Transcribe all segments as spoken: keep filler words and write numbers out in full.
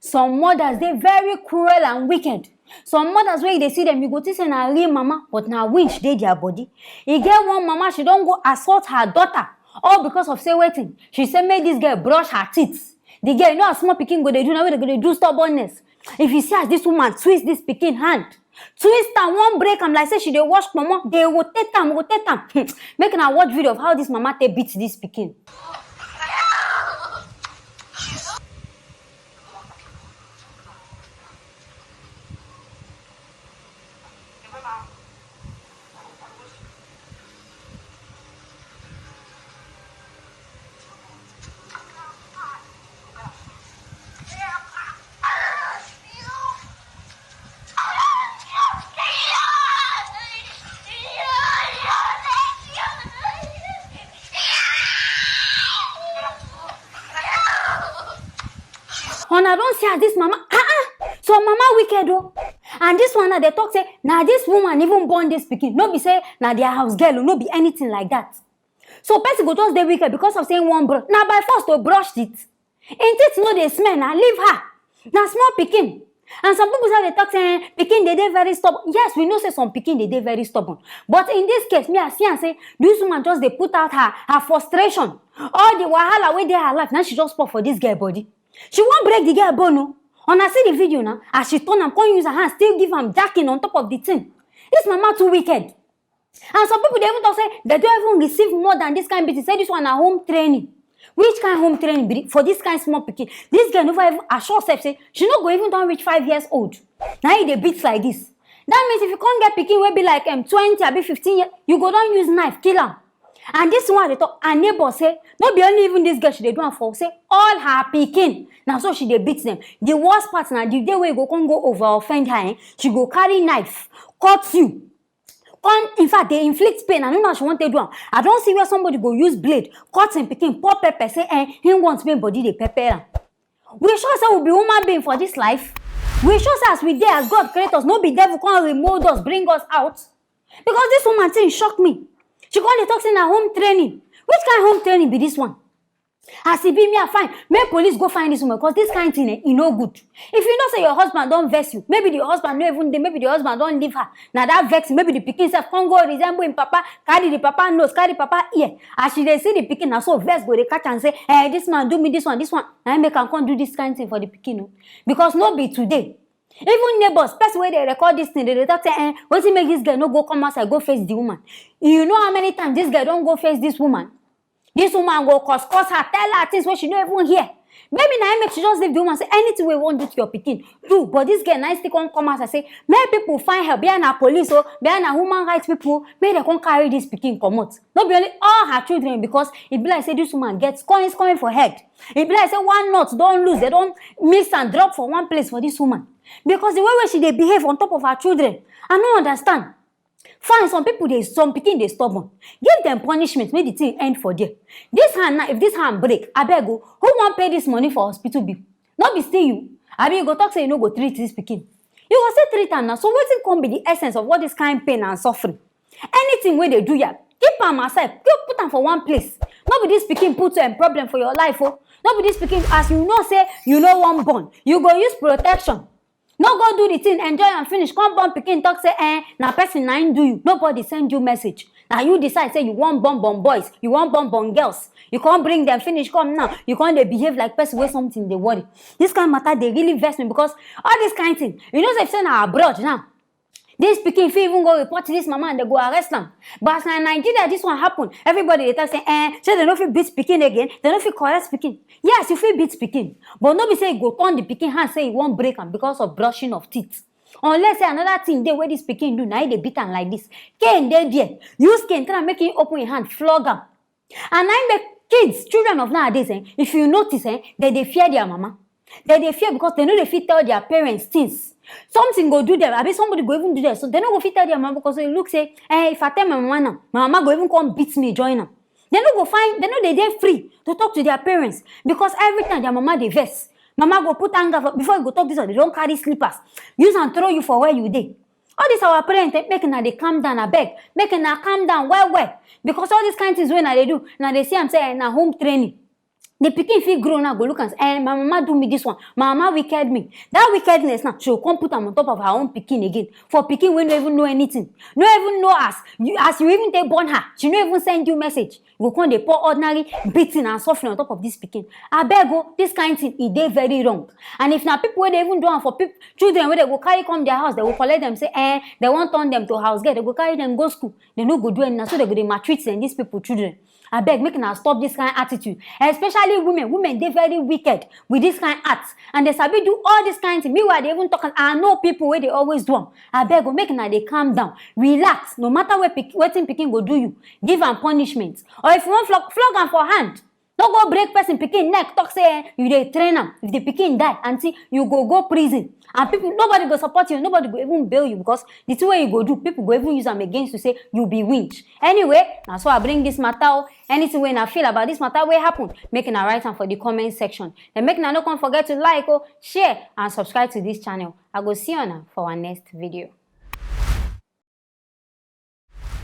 Some mothers dey very cruel and wicked. Some mothers wey you dey see dem, you go think say na real mama, but na winch dey their body. E get one mama, she don go assault her daughter, all because of say wetin? She say make this girl brush her teeth. The girl, you know as small pikin go dey do, na wey dem go dey do stubbornness. If you see as this woman twist this pikin hand, twist am, wan break am like say she dey wash kpomo, dey rotate am, rotate am. Make una watch video of how this mama take beat this pikin. Una don see as this mama, ah ah, some mama wicked o. And this one now dey talk say na this woman even born this pikin, no be say na their house girl o, no be anything like that. So person go just dey wicked because of say one brush, na by force to brush it. Im teeth no dey smell, na leave her. Na small pikin. And some people say dey talk say eh, pikin dey dey very stubborn. Yes, we know say some pikin dey dey very stubborn, but in this case, me I see am say this woman just dey put out her her frustration, all the wahala wey dey her life, na she just pour for this girl body. She wan break the girl bone o. Una see the video na, as she turn am come use her hand still give am jacking on top of the thing. This mama too wicked. And some people dey even talk say dem don even receive more than this kind beating, say this one na home training. Which kind home training be for this kind small pikin? This girl never even assure herself say she no go even don reach five years old, na im dey beat like this. That means if you come get pikin wey be like um, twenty abi fifteen years, you go don use knife kill am. And this one dey talk, her neighbor say no be only even this girl she dey do am for, say all her pikin na so she dey beat them. The worst part na the day wey you go come go over offend her, eh, she go carry knife cut you, come in fact dey inflict pain. I no know how she wan take do am. I don see where somebody go use blade cut im pikin, pour pepper, say eh, him want make body dey pepper am. We sure say we be human being for this life? We sure say as we dey, as God create us, no be devil come remold us, bring us out? Because this woman thing shock me. She come dey talk say na home training. Which kind home training be this one? As e be, me I fine, make police go find this woman, because this kind thing eh, e no good. If you know say your husband don vex you, maybe the husband no even dey, maybe the husband don leave her, na that vex, maybe the pikin sef come go resemble im papa, carry the papa nose, carry papa ear. As she dey see the pikin, na so vex go dey catch am say, eh, this man do me this one, this one, na im make am come do this kind thing for the pikin o. Because no be today. Even neighbors, person wey dey record this thing, dey dey talk say, eh, wetin make this girl no go come outside go face the woman? You know how many times this girl don go face this woman? This woman go cause cause her, tell her things wey she no even hear. Maybe na im make she just leave the woman say anything wey you wan do to your pikin, do. But this girl na im still come come outside say make people find help. Be na police o, be na human rights people, make dem come carry this pikin comot. No be only all her children, because e be like say this woman get coins coin for head. E be like say one nut don loose, dem don mix and drop for one place for this woman. Because the way wey she dey behave on top of her children, I no understand. Fine, some people dey, some pikin dey stubborn. Give them punishment, make the thing end for there. This hand now, if this hand break, abeg o, who wan pay this money for hospital bill? No be still you? Abi you go talk say you no go treat this pikin? You go still treat am now. So wetin come be the essence of all this kind pain and suffering? Anything wey dey do ya, keep am aside, go put am for one place. No be this pikin put um, problem for your life o. No be this pikin, as you know say you no wan born, you go use protection. No go do the thing, enjoy am finish, come born pikin, talk say eh, na person na im do you. Nobody send you message. Na you decide say you wan born born boys, you wan born born girls. You come bring them finish come now, you come dey behave like person wey something dey worry. This kind matter dey really vex me, because all this kind thing, you know say if say na abroad now, this pikin fit even go report this mama and they go arrest am. But as na Nigeria this one happen, everybody dey talk say eh, say dem no fit beat pikin again, dem no fit correct pikin. Yes, you fit beat pikin, but no be say you go turn the pikin hand say you wan break am because of brushing of teeth. Unless say another thing dey wey this pikin do, na im dey beat am like this. Cane dey there, use cane try make him open him hand, flog am. And na im make kids, children of nowadays, eh, if you notice, eh, dem dey fear their mama. Dem dey fear because dem no dey fit tell their parents things. Something go do them, abi somebody go even do them, so dem no go fit tell their mama, because dem look say eh, if I tell my mama now, my mama go even come beat me join am. Dem no go find, dem no dey dey free to talk to their parents, because every time their mama dey vex, mama go put anger for, before you go talk this one, dem don carry slippers, use am throw you for where you dey. All this our parents, eh, make una dey calm down, abeg, make una calm down well well, because all these kind things wey una dey do, una dey see am say eh, na home training. The pikin fit grow now, go look and say, "Eh, my mama do me this one, my mama wicked me." That wickedness now, she go come put am on top of her own pikin again. For pikin wey no even know anything, no even know as you, as you even take born her, she no even send you message. You go come dey pour ordinary beating and suffering on top of this pikin. Abeg o, this kind thing, e dey very wrong. And if na people wey dey even do am for peop-, children wey dem go carry come their house, dem go collect dem, say, eh, dem wan turn dem to house girl, dem go carry dem go school. Dem no go do anything, na so dem go dey maltreat dem, these people children. Abeg, make una stop this kind attitude, especially women. Women dey very wicked with this kind act, and dem sabi do all this kind thing. Meanwhile, dem even talk am, I know people wey dey always do am. Abeg o, make una dey calm down, relax. No matter where pick-, wetin pikin go do you, give am punishment. Or if you wan flog, flog am for hand. No go break person pikin neck, talk say, eh, you dey train am. If the pikin die, aunty, you go go prison. And people, nobody go support you, nobody go even bail you, because the thing wey you go do, people go even use am against you, say you be winch. Anyway, na so I bring this matter o. Anything wey una feel about this matter wey happen, make una write am for the comment section. Then make una no come forget to like o, share and subscribe to this channel. I go see una for our next video.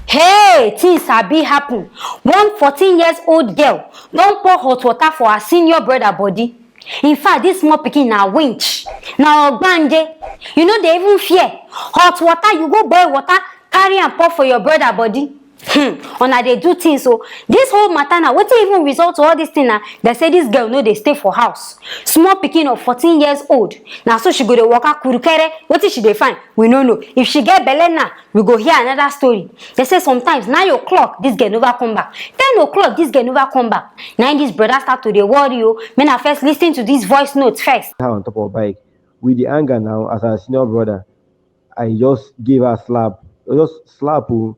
Hey, things sabi happen. One fourteen years old girl don pour hot water for her senior brother body. In fact, this small pikin na winch, na ogbanje. You no dey even fear. Hot water, you go boil water, carry am pour for your brother body. Hmm, una dey do things o. This whole matter na wetin even result to all this thing na, dem say this girl no dey stay for house. Small pikin of fourteen years old, na so she go dey waka kurukere. Wetin she dey find, we no know. If she get belle now, we go hear another story. Dem say sometimes nine o'clock, this girl never come back. Ten o'clock, this girl never come back. Na im this brother start to dey worry o. Make una first listen to this voice note first. Her on top of bike with the anger now as her senior brother. I just gave her slap. I just slap o.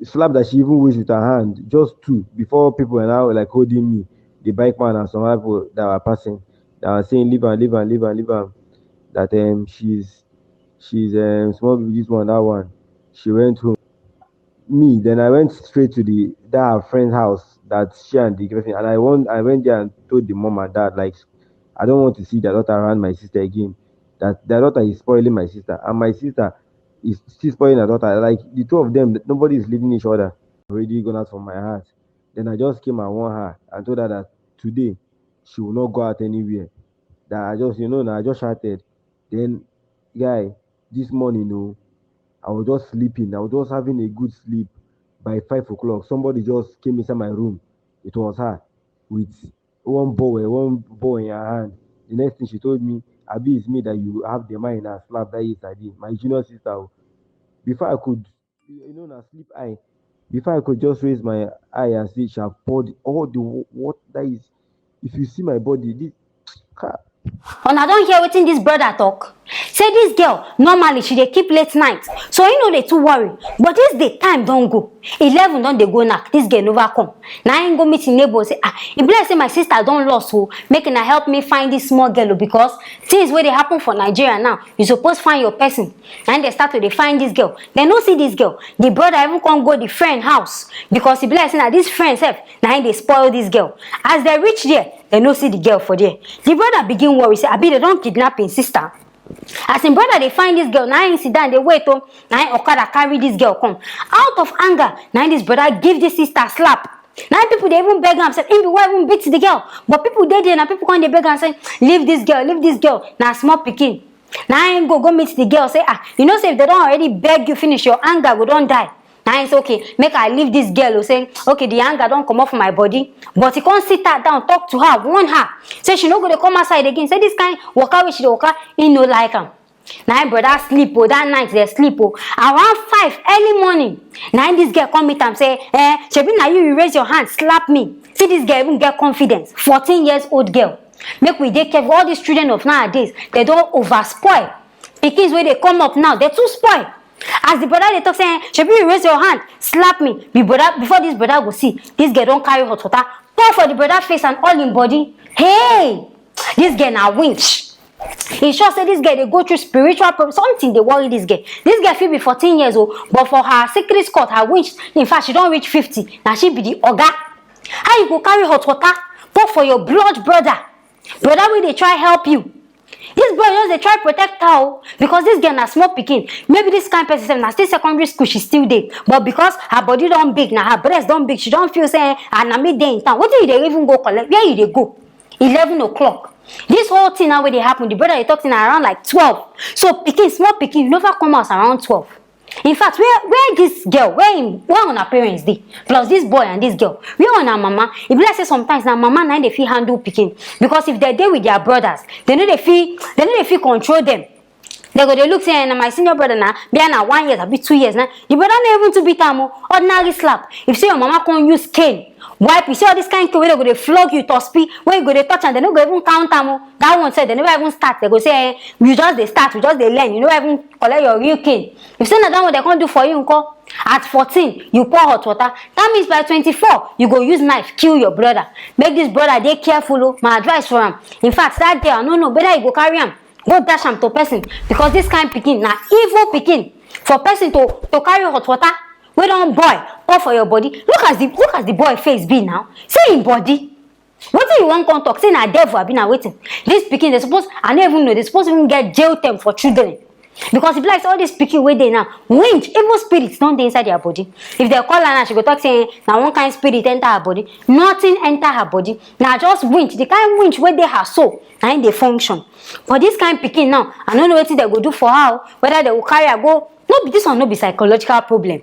Slap that she even waste with her hand. Just two before people were now, like, holding me. The bike man and some other people that were passing, that were saying, "Leave am, leave am, leave am, leave am." That, um, she's, she's, um, small baby, this one, that one. She went home. Me, then I went straight to the, that her friend's house that she and the girlfriend, and I went, I went there and told the mom and dad, like, "I don't want to see their daughter around my sister again. That their daughter is spoiling my sister, and my sister is still spoiling her daughter. Like, the two of them, nobody is leaving each other." Already gone out from my heart. Then I just came and warned her and told her that today she will not go out anywhere. That I just, you know, now I just shouted. Then, guy, this morning, no, I was just sleeping. I was just having a good sleep. By five o'clock, somebody just came inside my room. It was her with one boy, one boy in her hand. The next thing she told me, "Abi, it's me that you have the man in her slap that yesterday, my junior sister o." Before I could, you know, na sleep eye. Before I could just raise my eye and see, she have poured all the wa-, what that is. If you see my body, this, ka-, Una don hear wetin this brother talk? Say this girl, normally she dey keep late night, so he no dey too worry. But this day, time don go, eleven don dey go knack, this girl never come. Na him go meet him neighbor, say, "Ah, e be like say my sister don lost o, make una help me find this small girl o, because things wey dey happen for Nigeria now, you suppose find your person." Na him dem start to dey find this girl. Dem no see this girl. The brother even come go the friend house, because e be like say na this friend sef na him dey spoil this girl. As dem reach there, dem no see the girl for there. The brother begin worry, say, "Abi dem don kidnap him sister?" As him brother dey find this girl, na him sit down dey wait o. Na him okada carry this girl come. Out of anger, na him this brother give this sister slap. Na him people dey even beg am, say him be wan even beat the girl. But people dey there, na people come dey beg am, say, "Leave this girl, leave this girl. Na small pikin." Na him go, go meet the girl, say, "Ah, you know say if dem don already beg you finish, your anger go don die." Na him say, "Okay, make I leave this girl o." Say, "Okay, the anger don comot for my body." But he come sit her down, talk to her, warn her, say she no go dey come outside again. Say this kind waka wey she dey waka, he no like am. Na him brother sleep o, that night dem sleep o. Around five early morning, na him this girl come meet am, say, "Eh, shebi na you, you raise your hand, slap me." See, this girl even get confidence. Fourteen years old girl. Make we dey careful. All these children of nowadays, dem don over spoil. Pikins wey dey come up now, dem too spoil. As the brother dey talk say, "Eh, shebi you raise your hand, slap me." The brother, before this brother go see, this girl don carry hot water, pour for the brother face and all him body. Hey! This girl na winch. E sure say this girl dey go through spiritual problem. Something dey worry this girl. This girl fit be fourteen years old, but for her secret court, her winch, in fact, she don reach fifty. Na she be the oga. How you go carry hot water, pour for your blood brother? Brother wey dey try help you. This boy just dey try protect her o, because this girl na small pikin. Maybe this kind person sef na still secondary school she still dey, but because her body don big, na her breast don big, she don feel say, "Ah, na me dey in town." Wetin you dey even go collect? Where you dey go? Eleven o'clock. This whole thing now wey dey happen, the brother dey talk say na around like twelve. So pikin, small pikin, you never come house around twelve. In fact, where where this girl, where him, where una parents dey? Plus this boy and this girl, where una mama? E be like say sometimes na mama na im dey fit handle pikin, because if dem dey with their brothers, dem no dey fit, dem no dey fit control dem. Dem go dey look say, "Eh, na my senior brother na, bia na one year abi two years na." The brother no even too beat am o, ordinary slap. If say your mama come use cane wipe you, see all this kind cane wey dem go dey flog you, tospi, wey you go dey touch am, dem no go even count am o. That one sef, dem never even start. Dem go say, "Eh, you just dey start, you just dey learn, you never even collect your real cane." If say na that one dem come do for you nko, at fourteen you pour hot water, that means by twenty-four you go use knife kill your brother. Make this brother dey careful o, my advice for am. In fact, that girl, I no know whether you go carry am go dash am to person, because this kind pikin na evil pikin. For person to to carry hot water wey don boil pour for your body, look as the look as the boy face be now, see him body. Wetin you wan come talk? Say na devil abi na wetin? This pikin, they suppose, I no even know, they suppose even get jail term for children. Because e be like say all this pikin wey dey now, winch, evil spirits don dey inside their body. If dem call her now, she go talk say, "Eh, na one kind spirit enter her body." Nothing enter her body. Na just winch, the kind winch wey dey her soul, na im dey function. But this kind pikin now, I no know wetin dem go do for her o, whether dem go carry her go. No be, this one no be psychological problem.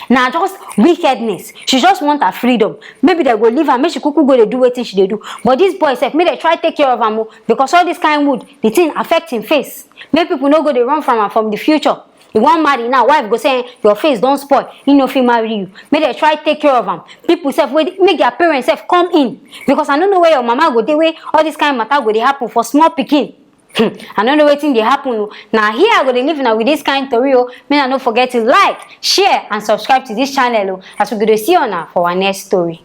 Na just wickedness. She just want her freedom. Maybe dem go leave her, make she kuku go dey do wetin she dey do. But this boy sef, make dem try take care of am o, because all this kind wood, the thing affect him face. Make people no go dey run from am from the future. You wan marry now, wife go say, "Eh, your face don spoil, he no fit marry you." Make dem try take care of am. People sef wey dey, make their parents sef come in, because I no know where your mama go dey wey all this kind matter go dey happen for small pikin. Hmm, I no know wetin dey happen o. Na here I go dey leave una with this kind tori o. Make una no forget to like, share and subscribe to this channel o, as we go dey see una for our next story.